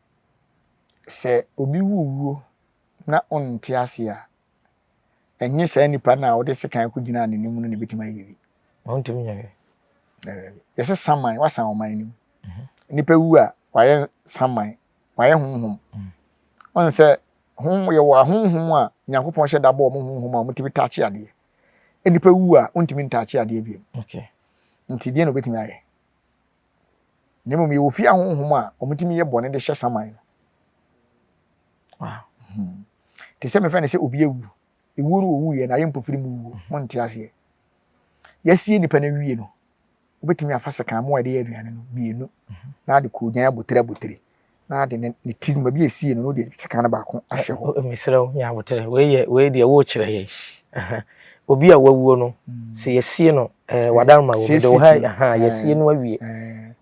sɛ obi wu wuo na ɔnte ase a ɛnyɛ saa nipa no a wode sekan kɔgyinaa n'anim no na ɛbɛtumi ayɛ biribi ɔntumi nyɛ hwee yɛsɛ saman wasan ɔman no mu mhm. nipa wu a wayɛ saman wayɛ honhom. Ɔn sɛ hon yɛwɔ ahonhom a Nyankopɔn hyɛ da bɔ wɔn honhom a wɔtumi taakye adeɛ. Nnipa wu a wontumi ntaakye adeɛ bio. Okay. Nti deɛ na obetumi ayɛ? Na mmom yɛwɔ fie ahonhom a wɔtumi yɛ bɔne de hyɛ saman no. Wow. Hmm. Te sɛ mefa ne sɛ obi awu. Ewuo no owuiɛ na ayɛ mpofiri mu wuo. Mhm. Monte aseɛ. Yɛasie nipa no awie no, Wobɛtumi afa sekan mmoa a yɛde yɛ aduane no mmienu na ade koogyan abotire abotire na ade ne ne ti no baabi a esie no na wode sekan no baako ahyɛ hɔ. Mesrɛ wo nya abotere wei yɛ wei deɛ worekyerɛ yɛn obi a wawuo no mm. sɛ yɛsie no eh, wadaroma wɔ mede wo ha yɛsie no awie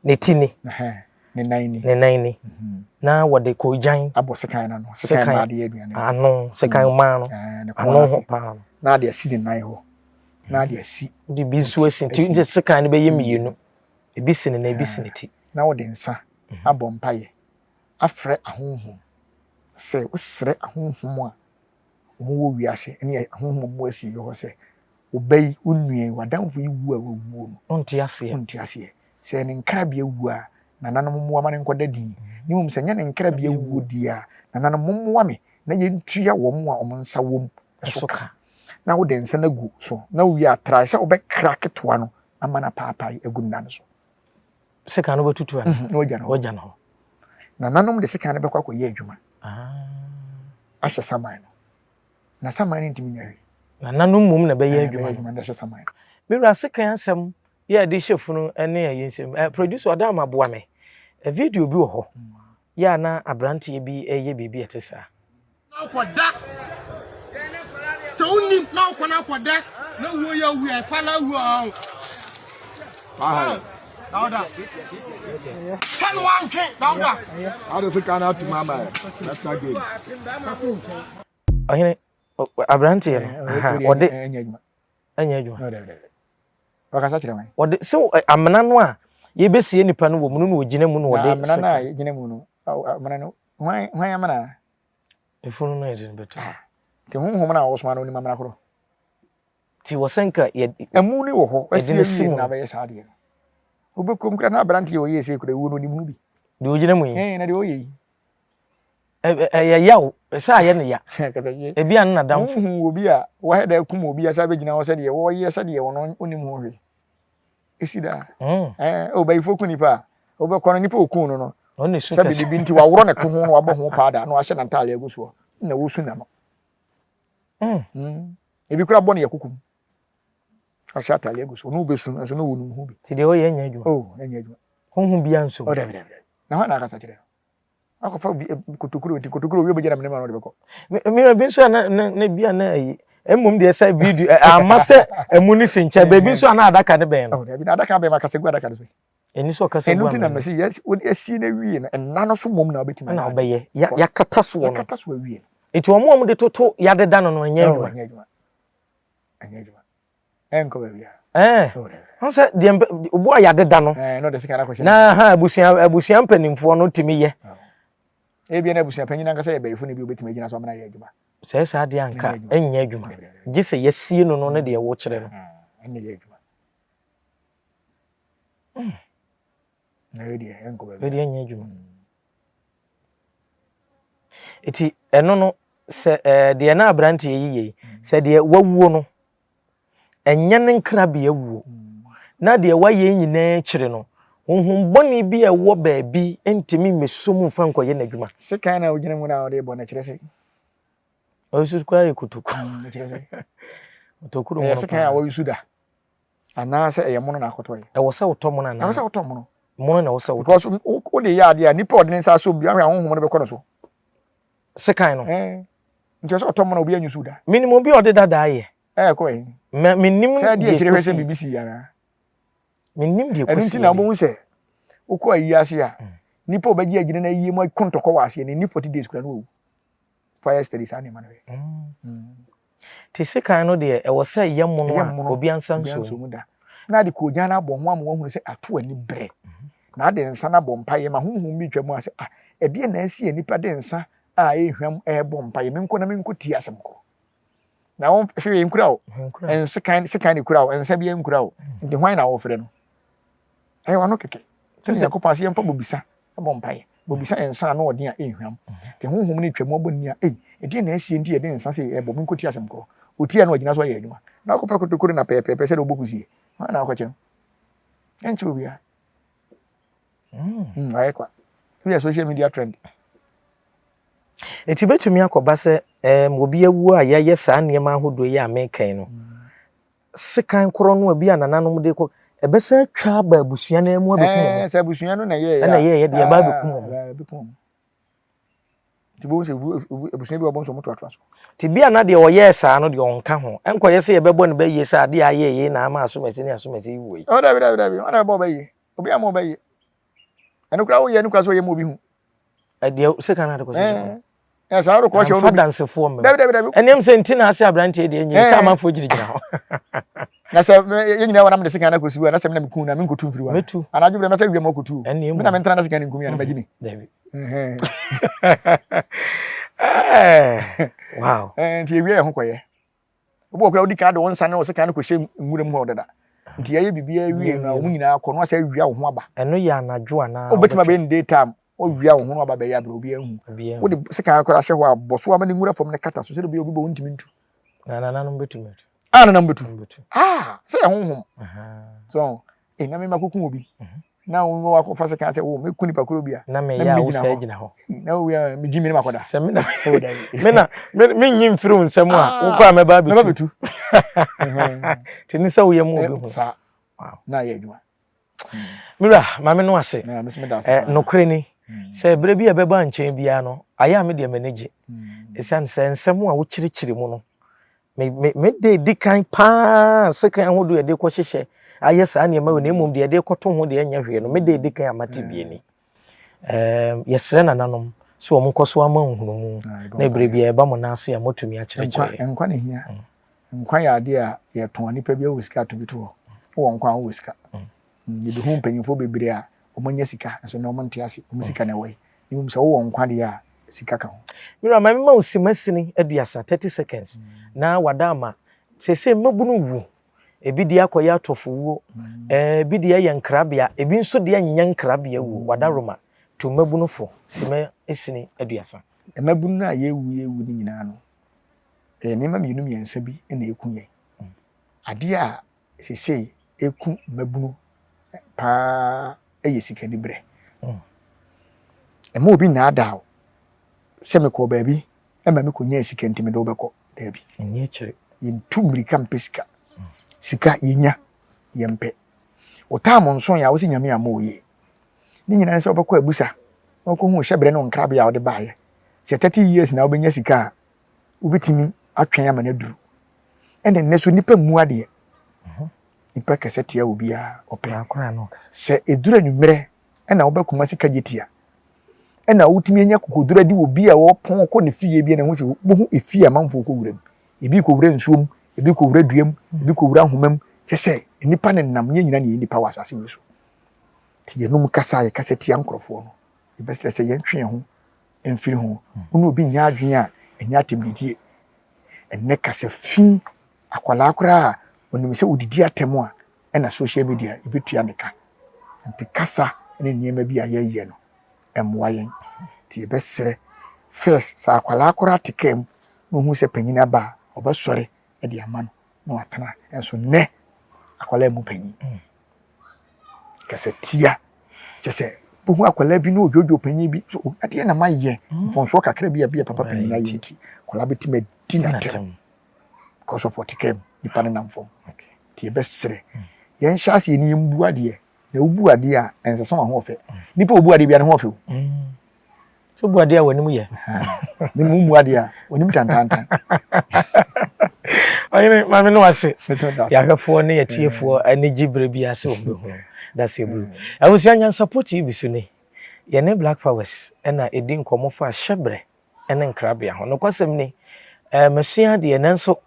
ne ti ni ne nan ni ne nan ni mhm. na wɔde koogyan abɔ sekan no ano sekan maa de yɛ aduane ano sekan mm. maa no ano ho paa no na ade asi ne nan hɔ na ade asi. Wode bi nso asi nti nti sekan no bɛyɛ mmienu. Ebi si ne nan ebi si ne ti. Na wode nsa mhm. abɔ mpaeɛ afrɛ ahonhom sɛ wosrɛ ahonhom a wɔwɔ wiase ne ahonhom a wɔwɔ asieɛ hɔ sɛ wo ba yi, wo nua yi, w'adamfo yi wu a wawuo no. Wonte aseɛ. Wonte aseɛ. Sɛ ɛyɛ ne nkrabea wuo a, nananom mmoa ma no nkɔda din. Na mmom sɛ ɛnyɛ ne nkrabea wuo deɛ a, nananom mommoa me na yɛntua wɔn a wɔn nsa wom so ka. Na wode nsa no agu so, na wowie a, trae sɛ wobɛkra ketewa no ama no apaapae agu nna no so. Sekan no bɛtutu ana? Mhm, na wagya no hɔ. Wagya no hɔ. Nananom de sekan no bɛkɔ akɔyɛ adwuma ah. ahyɛ saman no. Na saman no ntumi nyɛ hwee. Nananom mmom na ɛbɛyɛ adwuma no. Adwuma ahyɛ saman no. Me wura sekan asɛm yɛ de hyɛ funu ne ɛyi nsɛm. Eh, producer ɔda ama boa me. Eh, video bi wɔ hɔ. Mm. Yɛ a na aberanteɛ bi reyɛ biribi a ɛte saa. Na wokɔda sɛ wonim na wokɔ na wokɔda na wuo yɛ wu ɛfa na wuo ɔn dawuda kan wantwe dawuda. Ade sika na atum ama yɛ extra game. Ɔhene aberanteɛ no ɔde ɛnyɛ adwuma. Ɔkasa kyerɛ wɔn. Ɔde sɛ amena no a yɛbɛsie nipa no wɔ mu no na ɔgyina mu na ɔde. Amena no a yɛgyina mu no amena no hwan hwan amena? Efunu no yɛde no bɛto. Ah, nti honhom no a wɔsoma no onim amena korɔ. Nti wɔ sɛ nka yɛ. Ɛmu no wɔ hɔ asie wie na abɛyɛ saa adeɛ no. Wobɛkɔm kura na aberanteɛ ɔyɛ ɛsɛ kura wuo no onim ho bi. Deɛ ɔgyina mu yi. Ɛɛ na deɛ ɔyɛ yi. Ɛyɛ yaw sɛ ayɛ no ya. Ebi a ne nadamfo. Wohu obi a wahɛ da akum obi asa bɛgyina hɔ sɛdeɛ wɔyɛ sɛdeɛ ɔno onim ho hwee. Ɛsi daa. Mm. Ɛɛ ɔbayifo ku nipa a wobɛkɔ no nipa okun no no. Sɛ biribi nti waworɔ ne to ho na wabɔ ho paada na wahyɛ n'ataade agu soɔ na wosu na no. Mm. Mm. Ebi kura bɔ ne yɛ kukum. Ahyɛ ataade agu so ɔno wobɛsu nso na wɔnum ho bi. Ti deɛ ɔyɛ ɛnyɛ adwuma. Oh, ɛnyɛ adwuma. Honhom bi anso. Oh, dabi dabi dabi. Na hɔ na akasa kyerɛ no. Akɔfa vi eh, kotokuro nti kotokuro obi obɛgyina mene ma no ɔde bɛkɔ. Mmerɛ bi nso a na na na bi a na ayi mmom deɛ sɛ video ama sɛ ɛmu ne si nkyɛn baabi nso a na adaka ne bɛn no. Oh, dabi na adaka bɛn ma kasa gu adaka no so. Ɛni sɛ ɔkasa gu Ɛno nti na mɛsi yɛ wode asie no awie no ɛna no so mmom na wobɛtumi na wobɛyɛ yakata soɔ no. Yakata so awie no. Nti wɔn a wɔde toto yadeda no no ɛnyɛ adwuma. Ɛnyɛ adwuma. Ɛnyɛ adwuma. Ɛnkɔ baabi a. Ɛɛ ɔn sɛ deɛ mpɛ obu a yɛadeda no. Ɛɛ na ɔde sika akɔhyɛ. Na ha abusua abusua mpanimfoɔ no tumi yɛ. Ebi na abusua panyin ankasa yɛ bɛyifo na ebi obetumi agyina so amena yɛ adwuma. Sɛ saa deɛ anka ɛnyɛ adwuma. Gye sɛ yɛasie no no ne deɛ wɔkyerɛ no. Ɛnyɛ yɛ adwuma. Na wei deɛ ɛnkɔ baabi. Wei deɛ ɛnyɛ adwuma. Eti ɛno no sɛ ɛɛ deɛ na aberanteɛ yi yɛ yi sɛ deɛ wawuo no ɛnyɛ ne nkrabea wuo na deɛ wayɛ nyinaa akyire no honhom bɔne bi a ɛwɔ baabi ntumi mmɛsɔ mu mfa nkɔyɛ n'adwuma. Sekan na ogyina mu na ɔde bɔ no kyerɛ sɛ. Ɔyɛ koraa yɛ kotoku. Kyerɛ sɛ. Kotokuro mu no. Ɛyɛ sekan a wɔyi so da. Anaasɛ ɛyɛ mono na akɔtɔ yɛ. Ɛwɔ sɛ wotɔ mono anaa? Ɛwɔ sɛ wotɔ mono. Mono na ɛwɔ sɛ wotɔ. Because wode yɛ adeɛ a nipa ɔde ne nsa asɔ bi ahwɛ ahonhom no bɛkɔ no so. Sekan no. Ɛɛ nti ɛwɔ sɛ ɔtɔ mono obi anyi so da. Menim obi a ɔde dada ayɛ. Ɛɛ kɔ yi. Mɛ menim deɛ kɔsi. Sɛ deɛ akyire hwɛ sɛ biribi si anaa. Menim deɛ kɔsi. Ɛno nti na wobɛhu sɛ wokɔ ayi ase a nipa ɔbɛgye agyina no ayie mu ako ntɔkɔ wɔ aseɛ no ɛni 40 days kura no wawu. Fire study saa nneɛma no hwɛ. Te sekan no deɛ ɛwɔ sɛ ɛyɛ mono a obi ansa nsuo mu da. Na ade koogyan no abɔ ho ama wahunu sɛ ato ani berɛ. Na ade nsa no abɔ mpaeɛ ma honhom bi twa mu a sɛ ah ɛdeɛ na asi a nipa de nsa a ɛhwam ɛrebɔ mpaeɛ menkɔ na menkɔ tie asɛm korɔ. Na wɔn hwee nkura o. Nsekan sekan ne kura o nsa bi nkura o. Nti hwan na wɔfrɛ no? Ɛyɛ wano kɛkɛ. Sɛ Nyankopɔn ase yɛmfa bobisa bɔ mpaeɛ. Bobisa yɛ nsa ano ɔden a ɛnhwam. Nti honhom no twa mu abɔ nni a, ei, ɛdeɛn na asie nti yɛde nsa sei ɛbɔ, menkɔtie asɛm korɔ. Ɔtie a na wagyina so ayɛ adwuma. Na wakɔfa kotokuro na pɛɛpɛɛpɛ sɛdeɛ ɔbɔ kusie. Hwan na wakɔkyɛ no? Ɛnkyɛ obiara. Mm, ayɛ kwa. Ebi yɛ social media trend. Eti betumi akɔba sɛ um, obi awu a yɛayɛ saa nneɛma ahodoɔ yi a meka yi no. Mm. Sekan korɔ no a bi a nananom de kɔ, ɛbɛsan atwa aba abusua no mu abɛkum wɔn. Ɛɛ sɛ abusua no na ɛyɛɛyɛ a. Ɛna ɛyɛɛyɛ deɛ ɛba abɛkum wɔn. Ɛbɛkum wɔn. Nti bohu sɛ abusua bi wɔ bɔ nso wɔn toatoa so. Nti bi a na deɛ ɔyɛɛ saa no deɛ ɔnka ho. Ɛnkɔyɛ sɛ yɛbɛbɔ no bɛyie sɛ adeɛ a ayɛ yei na ama asomasi ne asomasi yi wuo yi. Oh dabi dabi dabi, wɔn na bɛbɔ ɔbɛyie. Obi ama ɔbɛyie. Ɛno koraa woyɛ no koraa sɛ ɔyɛ ma obi hu. Ɛdeɛ sekan no ade kɔhyɛ so. Ɛ saa ɔrekɔ hyɛ ɔno. Dansefoɔ mmɛ. Dabi dabi dabi. Ɛnneɛm sɛ nti na ase aberanteɛ deɛ nyɛ sɛ amanfoɔ gyinagyina hɔ. Na sɛ yɛn nyinaa wɔnam de sekan na kɔsi hɔ na sɛ mi na mi kun na mi nkotu mfiri hɔ. Metu. Anadwo bɛrɛ mɛsɛ wia mu ɔkotu. Ɛnneɛm. Mi na mi ntena na sekan nkum yɛ na mɛgye mi. Dabi. Wow. Nti ewia yɛ ho kɔyɛ. Obi wɔ kora wodi kan de wo nsa ne wo sekan no kɔhyɛ nwura mu hɔ dada. Nti yɛyɛ biribiara wie no a, wɔn nyinaa kɔ na wɔasɛ awia wo ho aba. Ɛno yɛ anadwo anaa? Wobɛtumi abɛyɛ no day time. Wawia wo ho no aba bɛyɛ abrɛ obiara nhu. Wode sekan koraa hyɛ hɔ a, bɔ so ama no nwura fam na kata so sɛdeɛ obi bɔ wo ntumi ntu. Na nananom bɛtumi atu. Ah, nananom bɛtu. Ah, sɛ yɛ honhom. So, eh, na mema kɔku obi. Mhm. Na wo wakɔfa sekan sɛ wo mɛku nipa koro bi a. Na meyɛ a wo sɛ gyina hɔ. Na wo wia megye mi ne makɔda. Sɛ me na oh, me na menyi mfiri wo nsɛm a ah. wokɔ a mɛba abɛtu. Mɛba bɛtu. Nti ne sɛ woyɛ mu obi ho. Saa. Na ayɛ adwuma. Mewura, ma me no ase. Eh, nokorɛ ni, hmm. sɛ berɛ bi a ɛbɛba nkyɛn biara no, ayɛ a me deɛ m'ani gye. Hmm. Ɛsiane sɛ nsɛm a wokyerɛkyerɛ mu no, me me me de di kan paa sekan ahodoɔ yɛde kɔhyehyɛ ayɛ saa nneɛma wɔ na mmom deɛ yɛde kɔto ho deɛ ɛnyɛ hwee no, me de di kan a mate bie ni. Um, yɛsrɛ nananom sɛ wɔn nkɔ so ama nhunumu na ebere bi a ɛba mo nan ase a motumi akyerɛkyerɛ. Nkwa na hia. Hmm. Nkwa yɛ adeɛ a yɛtɔn nipa bi wɔ sika to bi to hɔ. Wowɔ nkwa a wowɔ sika. Yɛbɛhu mpanyinfoɔ bebree a wɔanya sika nso na wɔnte ase. Wɔn sika na ɛwɔ he. Na mmom sɛ wowɔ nkwa deɛ a, sika ka ho. Me wura ma me ma wo simasini aduasa, 30 seconds, na wada ama. Seesei mmabunu wu. Ebi deɛ akɔyɛ atɔfowuo, ebi deɛ yɛ nkrabea, ebi nso deɛ nyɛ nkrabea wuo. Wadaroma, tu mmabunu fo, sima sini aduasa. Mmabunu no a yɛrewu yɛrewu no nyinaa no, ɛyɛ nneɛma mmienu mmiɛnsa bi na ɛku yɛn. Adeɛ a seesei ɛku mmabunu paa yɛ sikaniberɛ. Mma obi nnaadaa wo sɛ mekɔɔ baabi ma mekɔnyaa sika nti mede wo bɛkɔ. Daabi. Ɛnni akyire. Yɛntu mmirika mpɛ sika. Sika yɛnya, yɛmpɛ. Wo taam nso yɛ a wo sɛ Nyame ammɔ wo yie. Ne nyinaa ne sɛ wobɛkɔ abusa na wokɔhu hyɛberɛ ne wo nkrabea a wode baeɛ. Sɛ 30 years na wobɛnya sika a, wobɛtumi atwɛn ama no aduru. Ɛna nnɛ so nnipa mmu adeɛ. Nnipa kasa tia obiara ɔpɛ. Sɛ ɛduru anwummerɛ ɛna woba Kumasi Kagyetia ɛna wotumi anya kokoduro adi obi a ɔpɔn kɔ ne fie bi na ɛho sɛ wohu efie amanfoɔ kɔ wura mu. Ebi kɔwura nsuo mu, ebi kɔwura dua mu, ebi kɔwura ahoma mu. Kyɛ sɛ nnipa nenam yɛn nyinaa na yɛyɛ nnipa wɔ asase wei so. Nti yɛnom kasa a yɛkasa tia nkurɔfoɔ no, yɛbɛsrɛ sɛ yɛntwe yɛn ho mfiri ho. Wo ne obi nyɛ adwene a, ɛnyɛ atɛmdidie. Ɛnnɛ kasa fi, akwadaa koraa a ɔnim sɛ ɔdidi atɛm a, ɛna social media yɛbɛtua ne ka. Nti kasa ne nneɛma bi a yɛyɛ no, ɛmmoa yɛn. Nti yɛbɛsrɛ, first sɛ akwadaa koraa te kaa mu na ɔhu sɛ panyin aba a, ɔbɛsɔre de ama no na watena. Nso nnɛ, akwadaa mmu panyin. Kasatia kyɛ sɛ bohu akwadaa bi na odwoodwoo panyin bi so adeɛ na mayɛ mm. mfomsoɔ kakra bi a bi a papa panyin ayɛ nti akwadaa bɛtumi adi n'atɛm because of ɔte kaa mu nipa no nam fam nti yɛbɛsrɛ mm. yɛnhyɛ aseɛ ne yɛmbu adeɛ na wobu adeɛ a ɛnsɛ sɛ wɔn ho ɔfɛ mm. nipa obu adeɛ bi a ne ho ɔfɛ o So bu adeɛ a w'anim yɛ. Ne mu mu adeɛ a w'anim tantantan. Ɔhene maame no ase. Yɛahwɛfoɔ ne yɛtiefoɔ ani gye berɛ bi ase wɔn bɛhunu daseɛ buru. Abusua Nyansapɔ TV so ni. Yɛne Black Powers na ɛdi nkɔmmɔ fa hyɛberɛ ne nkrabea ho. Nokwasɛm ni, eh, masua adeɛ nanso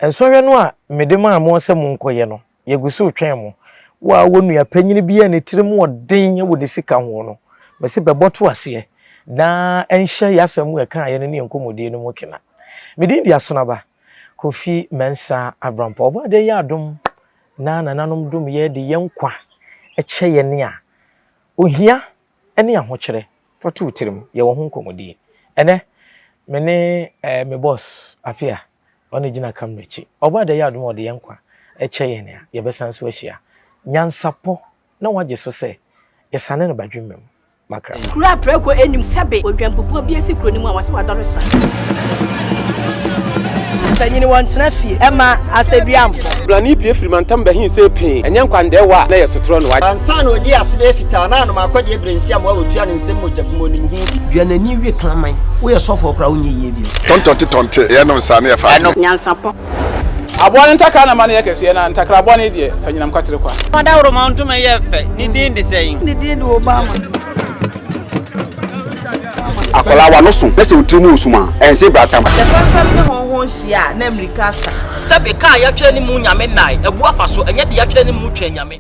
nsɔhwɛ no a mede maa mo sɛ monkɔyɛ no, Yɛgu so retwɛn mo. Wo a wowɔ nua panyin bi a ne tirim wɔ den wɔ ne sika ho no, mese bɛbɔ to aseɛ na ɛnhyɛ yɛn asɛm a ɛkaeɛ no ne yɛn nkɔmmɔdie no mu kena. Me din de Asonaba Kofi Mensah Abrampah. Ɔbɔadeɛ yɛ adom na nananom dom yɛn de yɛn nkwa kyɛ yɛn a, ohia ne ahokyerɛ fa to wo tirim, yɛwɔ ho nkɔmmɔdie. Ɛnɛ, me ne eh, me boss Afia Ɔno gyina camera akyi. Ɔbaa dɛ yɛ adom a ɔde yɛn nkwa kyɛ yɛn a, yɛbɛsan nso ahyia. Nyansapɔ na wagye so sɛ yɛsane no badwemma mu. Makra. Kuro a prako nnim sɛbe odwanbubuo bi asi kuro no mu a wɔse wadɔre sra. Mpanyini wɔntena fie ɛma asɛduamfo. Blani pue firi mantam bɛhe see pee, ɛnyɛ nkwandɛɛwa a na ɛyɛ sotorɔ no. Ansa na ɔdii ase bɛyɛ fitaa na anom akɔdeɛ berɛ nsi amoa wɔtua ne nsam mogya gu mu ɔnim ho bi. Dua n'ani we kraman. Woyɛ sɔfoɔ koraa wonyɛ yie bio. Tɔntɔnte tɔnte yɛnom saa ne yɛfa adwene. Nyansapɔ. Aboa no ntakra na ma no yɛ kɛseɛ, na ntakra bɔne deɛ, fa nyinam kwatere kwa. Ɔdawuroma ntoma yɛ fɛ, ne din de sɛn? Ne din de Obama. Akwadaa w'ano so na sɛ wo tiri mu resum a, ɛnse bratam. Sɛ fɛmfɛm ne hɔnhɔn hyia a, na mmirika asa. Sɛbe, ka a yɛatwerɛ ne mu Nyame nnae, abu afa so, ɛnyɛ deɛ yɛatwerɛ ne mu Twɛn Nyame.